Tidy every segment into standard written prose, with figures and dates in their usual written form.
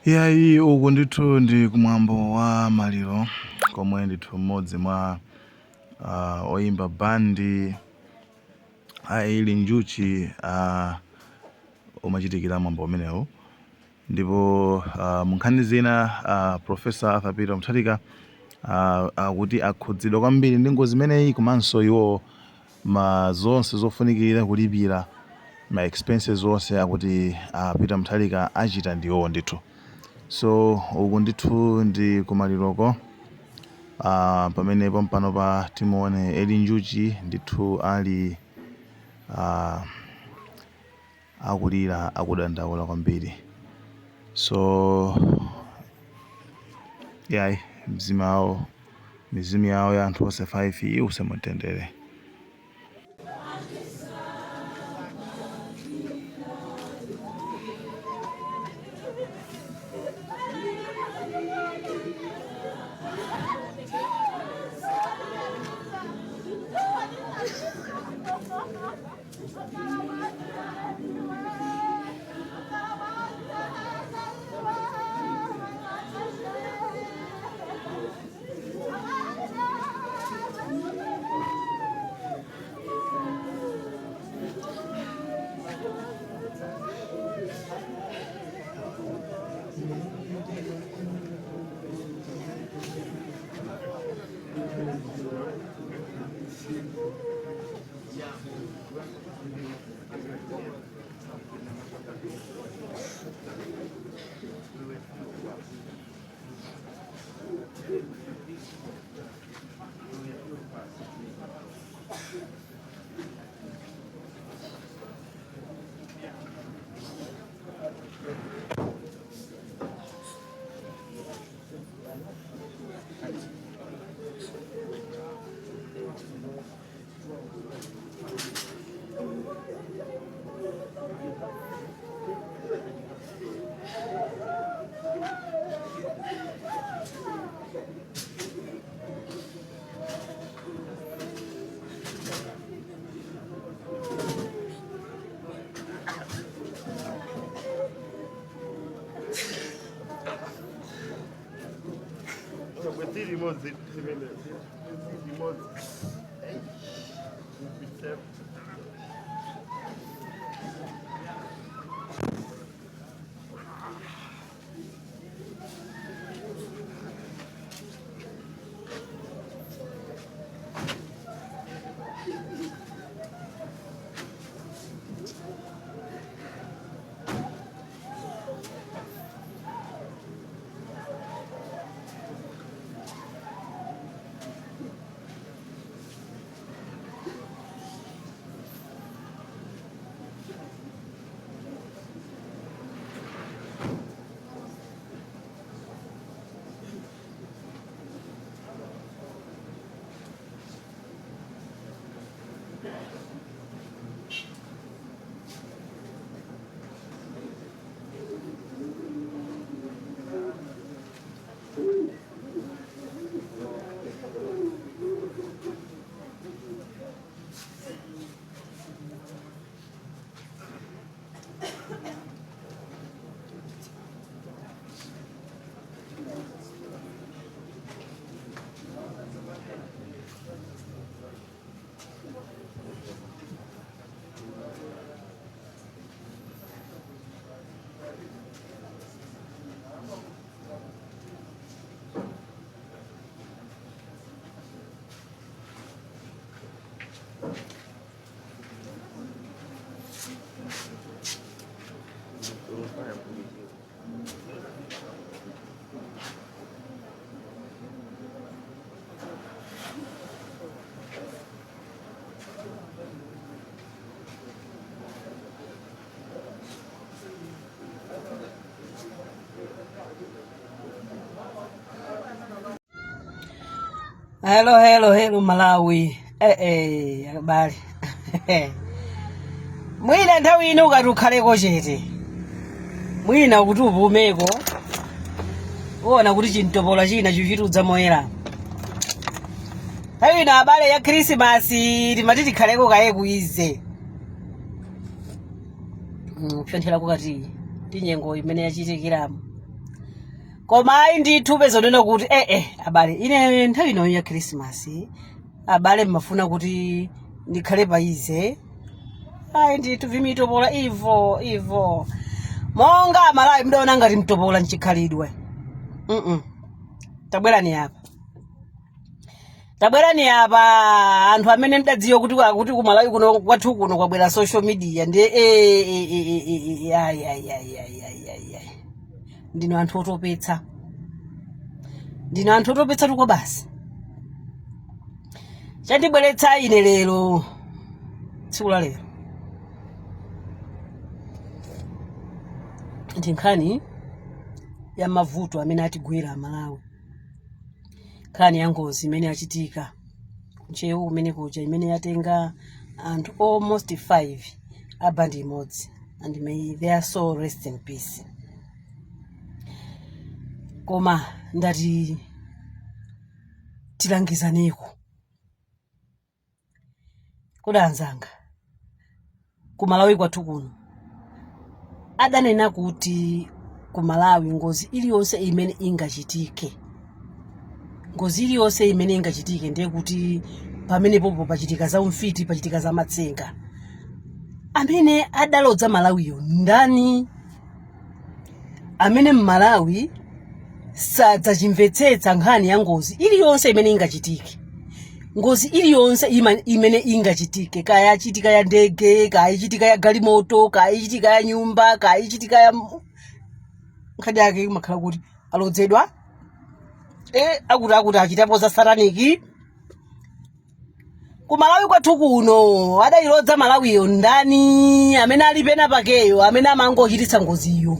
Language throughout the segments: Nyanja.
Iyayi, uku ndithu ndi kumwambo wa maliro komwe ndithu mmodzi mwa oyimba bandi a Eli Njuchi umachitikira mwambo umenewu. Ndipo mu nkhani zina, Professor Arthur Peter Mutharika akuti akhudzidwa kwambiri ndi ngozi imeneyi, komanso iwo ma zonse zofunikira kulipira ma expenses onse akuti Peter Mutharika achita ndiwo ndithu. So uku ndithu ndi kumaliroko, pamene pompano pa timuone Eli Njuchi ndithu ali akulira, akudandaula kwambiri. So yayi, mzimu yawo, mizimu yawo ya anthu onse 5 iwuse mumtendere. Limodzi limene limodzi. Hello, hello, hello Malawi. Eh, eh, abale. Mwina nthawi ino ukati ukhaleko chete. Mwina kuti upumeko. Uona kuti chintopola china chichitudza moyera. Nthawi ino abale ya Christmas timati tikhaleko kaye kuize. Kupyonthera kukati ndi nyengo imene yachitikiramo. Koma ayi ndithu, peza unena kuti ee abale, ine nthawi inoyo ya Khrisimasi, abale, mmafuna kuti ndikhale pa easy. Ayi ndithu, vimitopola ivo ivo, monga Amalawi mdaona ngati mtopola nchikhalidwe. Tabwerani apa, tabwerani apa, anthu amene mdadziwa kuti kumalawi kuno kwathu kuno kwabwera social media ndiye ayi ayi ayi ayi ayi ayi ayi, ndinu anthu otopetsa, ndinu anthu otopetsa tuko basi. Chandibweretsa ine lero, tsiku la lero, ndi nkhani ya mavuto amene atigwera Amalawi, nkhani ya ngozi imene yachitika Ntcheu kumene kuja, imene yatenga anthu almost 5 a bandi imodzi, and may their soul rest in peace. Koma ndati tilangizaneko. Kodi anzanga, ku Malawi kwathu kuno adanena kuti ku Malawi ngozi iliyonse imene ingachitike, ngozi iliyonse imene ingachitike, ndiye kuti pamenepopo pachitika za umfiti, pachitika za matsenga. Amene adalodza Malawiyo ndani? Amene Mmalawi sadzachimvetsetsa nkhani ya ngozi iliyonse imene ingachitike, ngozi iliyonse imene ingachitike, kaya yachitika ya ndege, kaya ichitika ya galimoto, kaya ichitika ya nyumba, kaya ichitika ya nkhani yake imakhala kuti alodzedwa, akuti achitapo za sataniki. Ku Malawi kwathu kuno adayilodza Malawiyo ndani? Amene ali pena pakeyo, amene amangochititsa ngoziyo,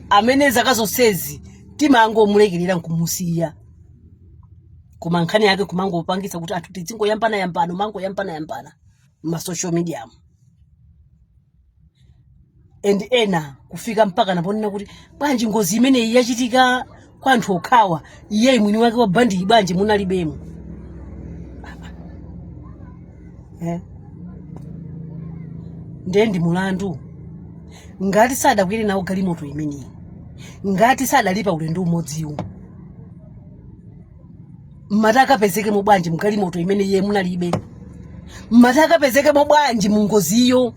amene zaka zonsezi timangomulekerera nkumusiya, koma nkhani yake kumangopangitsa kuti anthu tidzingoyambanayambana, umangoyambanayambana m'ma social media mu, and ena kufika mpaka naponena kuti bwanji ngozi imeneyi yachitika kwa anthu okhawa, iye mwini wake wa bandiyi bwanji munalibemo? Eh? Ndiye ndi mulandu ngati sadakwere nawo galimoto imeneyi, ngati sadalipa ulendo umodziwu, mmati akapezekemo bwanji mgalimoto imene iye munalibe? Mmati akapezekemo bwanji mu ngoziyo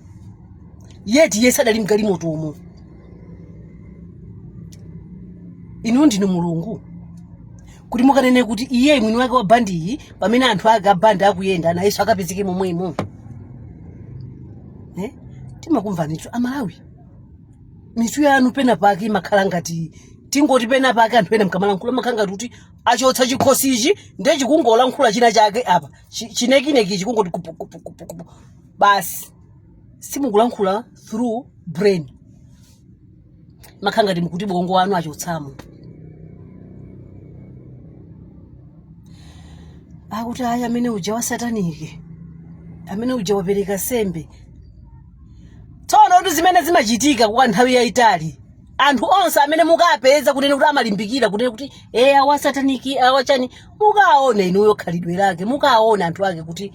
yeti iye sadali mgalimotomo? Inu ndinu Mulungu kuti mukanene kuti iye mwini wake wa bandiyi, pamene anthu ake a bandi akuyenda, nayenso akapezeke momwemo? Eh? Timakumvanitu Amalawi, mitu yanu pena pake imakhala ngati, tingoti pena pake anthu ena mkamalankhula makhala ngati kuti achotsa chikhosichi, ndiye chikungolankhula china chake apa, chinekineki chikungoti kupu kupu kupu kupu basi, simukulankhula through brain, makhala ngati mukuti bongo wanu achotsamo. Akuti ayi, amene uja wa sataniki, amene uja wapereka sembe. Tsono kuti zimene zimachitika kwa nthawi yayitali, anthu onse amene mukapeza kunena kuti amalimbikira kunena kuti e awa sataniki, awa chani, mukaone inuyo khalidwe lake, mukaone anthu ake kuti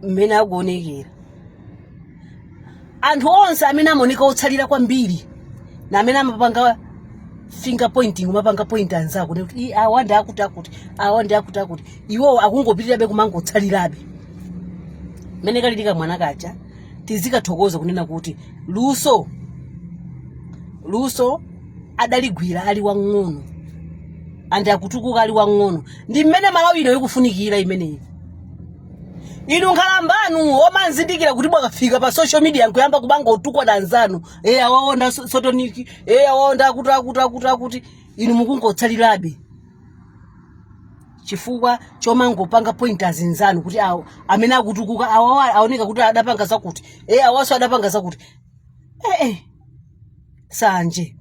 mmene akuonekera. Anthu onse amene amaoneka otsalira kwambiri na amene amapanga finger pointing, umapanga point anzako kuti "Ii, awa ndi akuti akuti, awa ndi akuti akuti," iwowo akungopitirirabe kumangotsalirabe. Mmene kalili kamwana kaja, tizikathokoza kunena kuti luso luso adaligwira ali wang'ono and akutukuka ali wang'ono. Ndi mmene Malawi ino ikufunikira imeneyi. Inu nkhalambanu omanzindikira kuti mwakafika pa social media nkuyamba kubanga utukwana anzanu, e awaonda sataniki, e awaonda akuti akuti akuti akuti, inu mukungotsalirabe chifukwa chomangopanga point azinzanu kuti awo amene akutukuka awawa aoneka kuti adapanga zakuti, e awaso adapanga zakuti. Sanje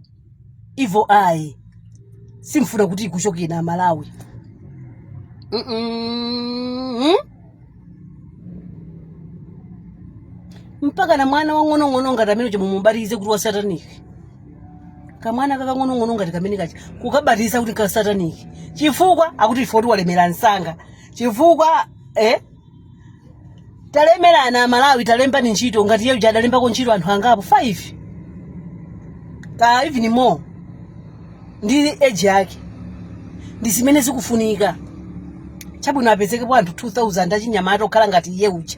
ivo ayi, simfuna kuti ikuchokera Malawi. Mpaka na mwana wang'onong'ono ngati amene mumubatize kuti wa sataniki, kamwana kakang'onong'ono ngati kamene kacha kukabatiza kuti ka sataniki, chifukwa akuti ife kuti walemera msanga, chifukwa talemerana Amalawi, talembani ntchito. Ngati iye uja adalembako ntchito anthu angapo, 5 ka even more. Ndi age yake, ndi zimene zikufunika. Chabwino, apezekepo anthu 2000 achinyamata okhala ngati iye uja,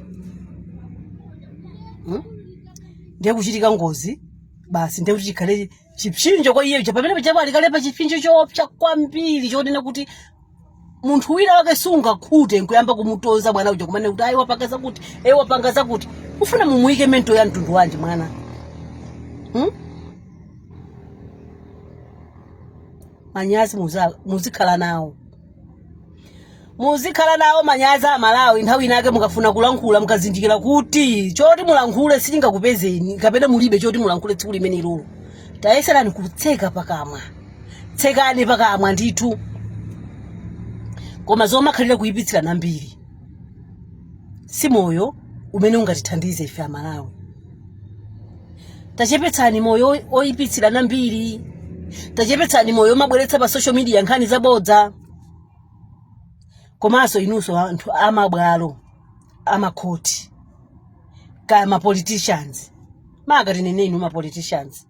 Ndiye kuchitika ngozi basi, ndiye kuti chikhale chipsinjo kwa iye uja. Pamene pajapo alikale pa chipsinjo choopsa kwambiri, chonena kuti munthu wina wake sungakhute nkuyamba kumutonza mwana uja, kumanena kuti ayi, wapanga zakuti, ayi, wapanga zakuti. Ufuna mumuyike mental ya mtundu wanji mwana, Manyazi muzikhala nawo, muzikhala nawo manyazi Amalawi. Nthawi inake mukafuna kulankhula, mukazindikira kuti choti mulankhule sichingakupezeni kapena mulibe choti mulankhule tsiku limene ilolo, tayeserani kutseka pakamwa, tsekani pakamwa ndithu. Koma zomakhalira kuyipitsirana mbiri si moyo umene ungatithandize ife Amalawi. Tachepetsani moyo oyipitsirana mbiri, tachepetsani moyo omabweretsa pa social media nkhani zabodza. Komanso inunso anthu amabwalo, amakhoti, kaya ma politicians, maka tinene inu ma politicians,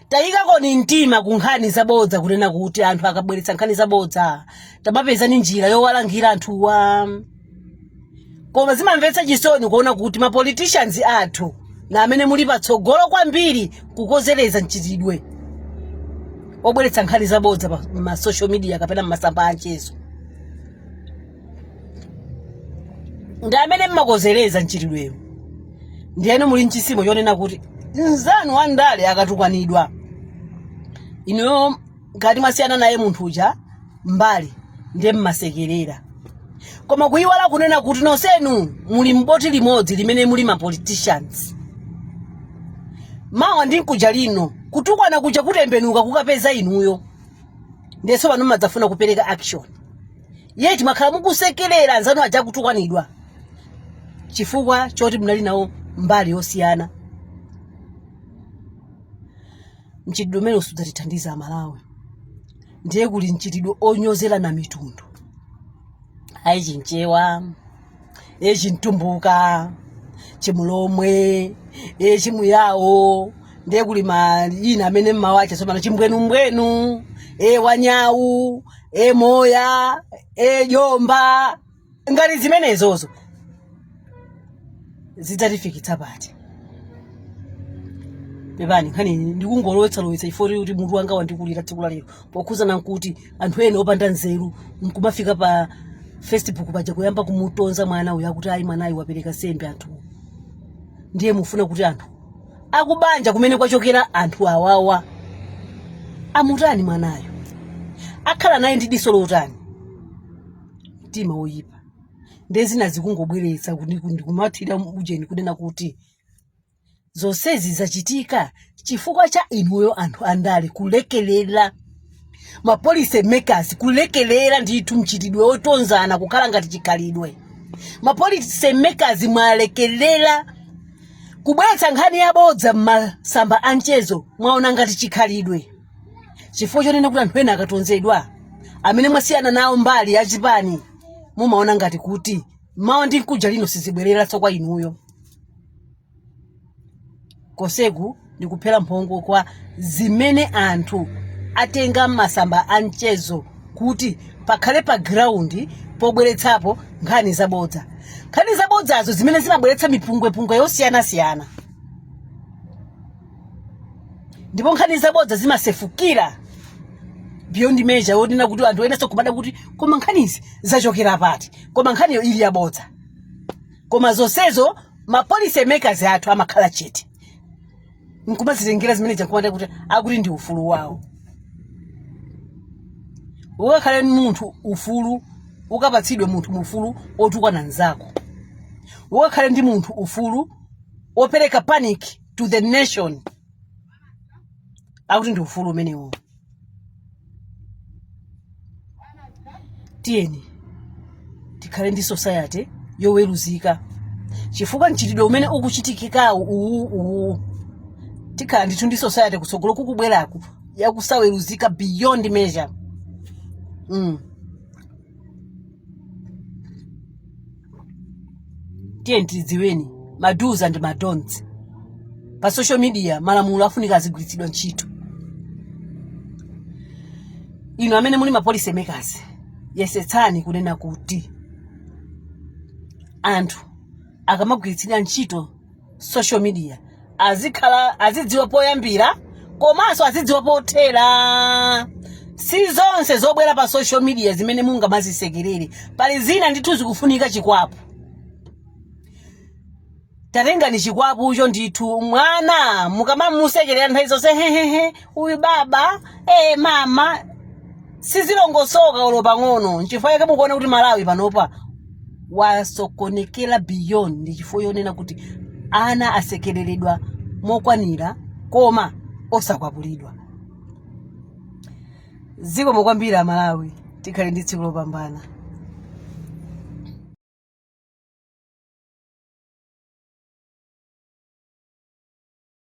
tayikakoni mtima ku nkhani zabodza, kunena kuti anthu akabweretsa nkhani zabodza tamapezani njira yowalangira anthuwa. Koma zimamvetsa chisoni kuona kuti ma politicians athu na amene muli patsogolo kwambiri kukozereza mchitidwe obweretsa nkhani zabodza pa ma social media kapena mmasamba anchezo, ndi amene mmakozereza mchitidweyo. Ndiyeno muli mchisimo chonena kuti mnzanu wa ndale akatukwanidwa, inuyo ngati mwasiyana naye munthu uja mbali, ndiye mmasekerera, koma kuyiwala kunena kuti nonsenu muli mboti limodzi limene muli ma politicians. Mawa ndi mkuja lino kutukwana kuja kutembenuka kukapeza inuyo, ndiye tsopano mmadzafuna kupereka action, yet mwakhala mukusekerera anzanu aja kutukwanidwa chifukwa choti munali nawo mbali yosiyana. Mchitidwe umene sudzatithandiza Amalawi. Ndiye kuli mchitidwe onyozerana mitundu, ayi Chinchewa, e Chintumbuka, Chimulomwe, e Chimuyawo. Ndiye kuli mayina amene mmawacha tsopano, chimbwenumbwenu, e wanyawu, e moya, e jomba. Ngati zimenezozo zidzatifikitsa pati? Pepani, nkhani ndikungolowetsalowetsa chifukwa kuti mutu wanga wandikulira tsiku la lero pokhuzana nkuti anthu ena opanda nzeru nkumafika pa Facebook paja kuyamba kumutonza mwana uyu, akuti ayi, mwanayu wapereka nsembe anthu. Ndiye mufuna kuti anthu akubanja kumene kwachokera anthu awawa amutani mwanayo? Akhala naye ndi diso lotani? Mtima woyipa. Ndiye zina zikungobweretsa ndikumathira ujeni, kunena kuti zonsezi zachitika chifukwa cha inuyo anthu andale kulekelera, ma policy makers kulekelera ndithu mchitidwe wotonzana kukhala ngati chikhalidwe. Ma policy makers mwalekelera kubweretsa nkhani yabodza m'masamba a mchezo, mwaona ngati chikhalidwe, chifukwa chonena kuti anthu ena akatonzedwa amene mwasiyana nawo mbali ya chipani, mumaona ngati kuti mawa ndi mkuja lino sizibwereranso kwa inuyo. Koseku ndikuphera mphongo kwa zimene anthu atenga masamba a mchezo kuti pakhale pa ground pobweretsapo nkhani zabodza, nkhani zabodzazo zimene zimabweretsa mipungwepungwe yosiyanasiyana, ndipo nkhani zabodza zimasefukira beyond measure, yonena kuti anthu enanso kumada kuti koma nkhanizi zachokera pati, koma nkhaniyo ili yabodza. Koma zonsezo ma policy makers athu amakhala chete nkumazitengera zimene jakumata kuti akuti ndi ufulu wawo. Ukakhale munthu ufulu, ukapatsidwe munthu ufulu otukwana mnzako, ukakhale ndi munthu ufulu opereka panic to the nation, akuti ndi ufulu umenewo. Tiyeni tikhale ndi society yoweruzika, chifukwa mchitidwe umene ukuchitikikawu uwu uwu, tikhala ndithu ndi society kutsogolo kukubweraku yakusaweruzika beyond measure. Tiyeni tidziweni ma do's and ma don'ts pa social media. Malamulo afunika azigwiritsidwa ntchito. Inu amene muli ma policy makers, yesetsani kunena kuti anthu akamagwiritsira ntchito social media azikhala azidziwa poyambira komanso azidziwa pothera. Si zonse zobwera pa social media zimene mungamazisekerere. Pali zina ndithu zikufunika chikwapu. Tatengani chikwapucho ndithu. Mwana mukamamusekerera nthawi zonse, hehehe, uyu baba, mama, sizilongosoka olo pang'ono. Nchifukwa chake mukuona kuti Malawi panopa wasokonekera beyond, ndi chifukwa yonena kuti ana asekereredwa mokwanira koma osakwapulidwa. Zikomo kwambiri Amalawi, tikhale ndi tsiku lopambana.